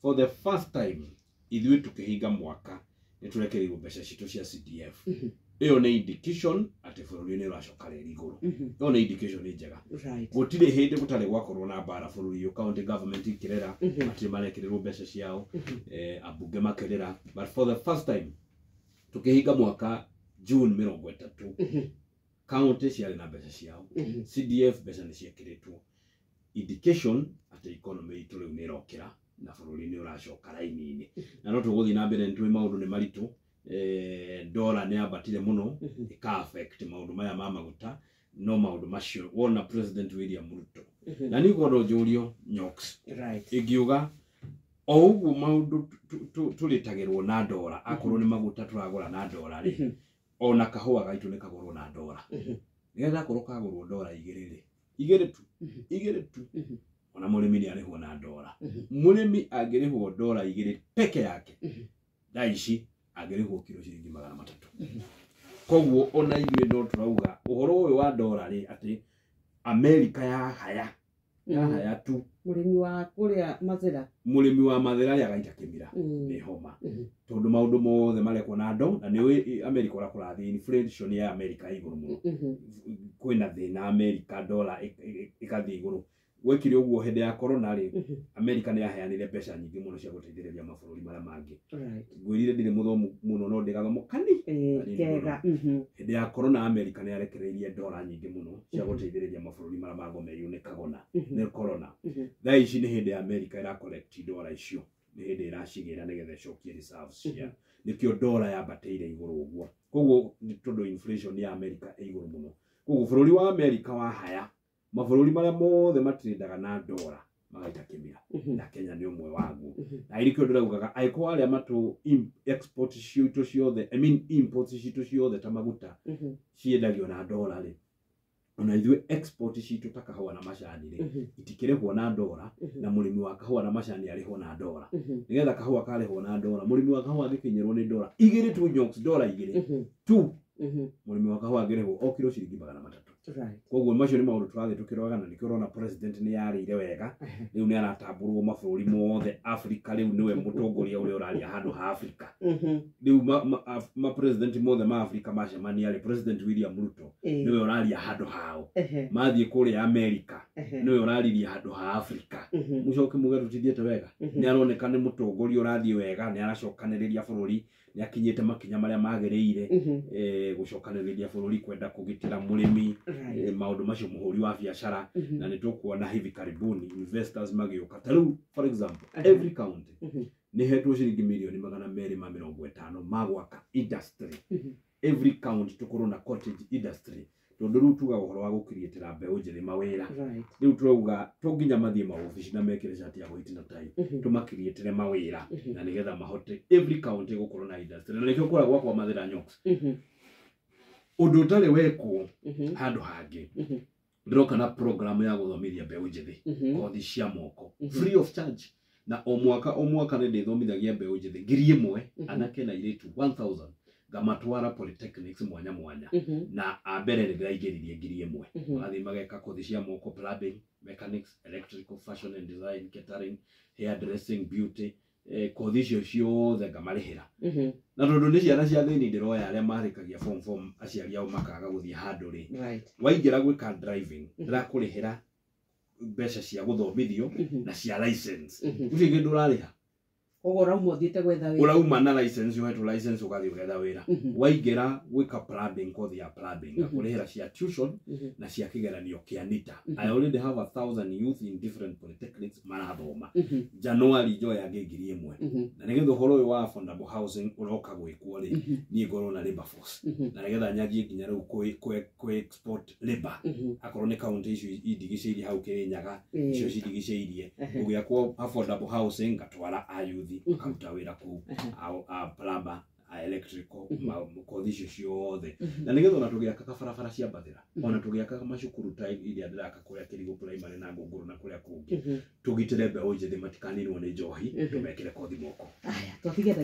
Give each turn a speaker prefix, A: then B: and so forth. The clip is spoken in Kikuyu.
A: For the first time ithuĩ tũkĩhinga mwaka nĩ tũrekereirio mbeca citũ cia CDF. Ĩyo nĩ indication atĩ bũrũri nĩ ũracoka reri igũrũ. Ĩyo nĩ indication njega. Gũtirĩ hĩndĩ gũtarĩ gwakorwo na mbara bũrũri ũyũ, county government ikĩrĩra, matirĩ marekĩrĩrwo mbeca ciao, ambunge makĩrĩra, but for the first time tũkĩhinga mwaka June 30, county ciarĩ na mbeca ciao. CDF mbeca nĩ ciĩkĩrĩtwo, indication atĩ economy itũ rĩu nĩ ĩrokĩra na bũrũri nĩ ũracoka raini-inĩ. Na no tũgũthiĩ na mbere, nĩ tũĩ maũndũ nĩ maritũ, dola nĩ yambatire mũno, ĩka affect maũndũ maya ma maguta, no maũndũ macio wona President William Ruto, na niĩ ngwenda njũrio Nyox, ingiuga o ũguo maũndũ tũrĩtagĩrwo na ndora, akorwo nĩ maguta tũragũra na ndora rĩ, ona kahũa gaitũ nĩ kagũrwo na ndora, nĩgetha akorwo kagũrwo ndora 2 rĩ, 2 tu, 2 tu, ona mũrĩmi nĩ arĩhwo na ndora. Mũrĩmi angĩrĩhwo ndora 2 peke yake, thaa ici angĩrĩhwo kiro ciringi 300. Koguo ona ithuĩ no tũrauga ũhoro ũyũ wa ndora rĩ, atĩ Amerika yahaya, yahaya tu.
B: Mũrĩmi wa kũrĩa Mathĩra.
A: Mũrĩmi wa Mathĩra rĩ agaita kĩmira nĩ homa, tondũ maũndũ mothe marekwo na ndo, na nĩ ũĩ Amerika ũrĩa kũrathiĩ, inflation ya Amerika ĩ igũrũ mũno. Kwĩna thĩna Amerika, dola ĩgathiĩ igũrũ. Gwekire ũguo hĩndĩ ya corona rĩ, Amerika nĩ yaheanire mbeca nyingĩ mũno cia gũteithĩrĩria mabũrũri marĩa mangĩ. Ngwĩrire ndirĩ mũthomu mũno, no ndĩgathomo kani kanini.
B: Kega.
A: Hĩndĩ ya corona Amerika nĩ yarekereirie dola nyingĩ mũno cia gũteithĩrĩria mabũrũri marĩa magomeirwo nĩ kagona, nĩ corona. Thaa ici nĩ hĩndĩ ya Amerika ĩra collect dola icio, nĩ hĩndĩ ĩracigĩra nĩgetha ĩcokie reserves cia, nĩkĩo dola yambatĩire igũrũ ũguo. Koguo nĩ tondũ inflation ya Amerika ĩ igũrũ mũno. Koguo bũrũri wa Amerika wahaya, mabũrũri marĩa mothe matrendaga na dola magaita kĩmira, na Kenya nĩ ũmwe waguo. Na nĩkĩo ndĩraugaga angĩkorwo arĩa matũ export citũ ciothe, I mean imports citũ ciothe ta maguta ciendagio na dola rĩ, ona ithuĩ export citũ ta kahũa na macani rĩ, itikĩrĩhwo na dola, na mũrĩmi wa kahũa na macani arĩhwo na dola. Nĩgetha kahũa karĩhwo na dola, mũrĩmi wa kahũa angĩkinyĩrwo nĩ dola 2 tu, Nyox, dola 2 tu, mũrĩmi wa kahũa angĩrĩhwo o kiro ciringi 300. Koguo macio nĩ maũndũ tũrathiĩ tũkĩroraga, na nĩkĩo ũrona president nĩ yarĩire wega. Rĩu nĩ aratambũrwo mabũrũri mothe Afrika, rĩu nĩwe mũtongoria ũrĩa ũraria handũ ha Afrika. Rĩu ma president mothe ma Afrika macemania rĩ, President William Ruto nĩwe ũraria handũ hao. Mathiĩ kũrĩa Amerika, nĩwe ũraririe handũ ha Afrika. Mũcoke muge tũtithiĩte wega. Nĩ aroneka nĩ mũtongoria ũrathiĩ wega, nĩ aracokanĩrĩria bũrũri, nĩ akinyĩte makinya marĩa magĩrĩire, gũcokanĩrĩria bũrũri, kwenda kũgitĩra mũrĩmi, maũndũ macio, mũhũri wa biacara. Na nĩ tũkuona hivi karibuni investors magĩũka. Ta rĩu for example, every county nĩ hetwo ciringi mirioni 250 ma gwaka industry. Every county tũkorwo na cottage industry, tondũ rĩu tugaga ũhoro wa gũkiriĩtĩra mbeũ njĩthĩ mawĩra. Rĩu tũrauga to nginya mathiĩ maobici na mekĩre cati ya white na tai, tũmakiriĩtĩre mawĩra na nĩgetha mahote every county gũkorwo na industry. Na nĩkĩo kũrĩa gwakwa Mathĩra, Nyox, ũndũ ũtarĩ wekwo handũ hangĩ, ndĩroka na program ya gũthomithia mbeũ njĩthĩ kothi cia moko free of charge. Na o mwaka o mwaka nĩ ndĩthomithagia mbeũ njĩthĩ 1000, anake na airĩtu 1000, ngamatwara polytechnics mwanya mwanya. Na a mbere nĩ ndĩraingĩririe 1000, magathiĩ mageka kothi cia moko: plumbing, mechanics, electrical, fashion and design, catering, hair dressing, beauty. Kothi icio ciothe ngamarĩhĩra, na tondũ nĩ ciana cia thĩni ndĩroya, arĩa marĩkagia form form, aciari ao makaga gũthiĩ handũ rĩ, waingĩra gwĩka driving, ndĩrakũrĩhĩra mbeca cia gũthomithio na cia license. Ũcio ingĩ ndũrarĩha.
B: Koguo ũrauma ũthiĩte gwetha wĩra.
A: Ũrauma na license, ũhetwo license, ũgathiĩ ũgetha wĩra. Waingĩra gwĩka plumbing, kothi ya plumbing, ngakũrĩhĩra cia tuition na cia kĩgeranio kĩa NITA. I already have 1000 youth in different polytechnics marathoma. January njoya angĩ 1000, na nĩgetha ũhoro ũyũ wa affordable housing ũroka gwĩkwo rĩ, niĩ ngorwo na labor force, na nĩgetha nyanjie nginya rĩu kwĩ export labor, akorwo nĩ county icio indigicĩirie hau, Kĩrĩnyaga, icio cindigicĩirie, gũgĩakwo affordable housing, ngatwara ayuthi makaruta wĩra kũu, a plumber, a electrical, kothi icio ciothe. Na nĩgetha ona tũgĩakaga barabara cia Mbathĩra, ona tũgĩakaga macukuru ta iria ndĩraka kũrĩa Kĩrigũ Primary na Ngũngũrũ na kũrĩa kũngĩ, tũgitĩre mbeũ njĩthĩ matikaninwo nĩ njohi, tũmekĩre kothi moko.
B: Aya, twatige.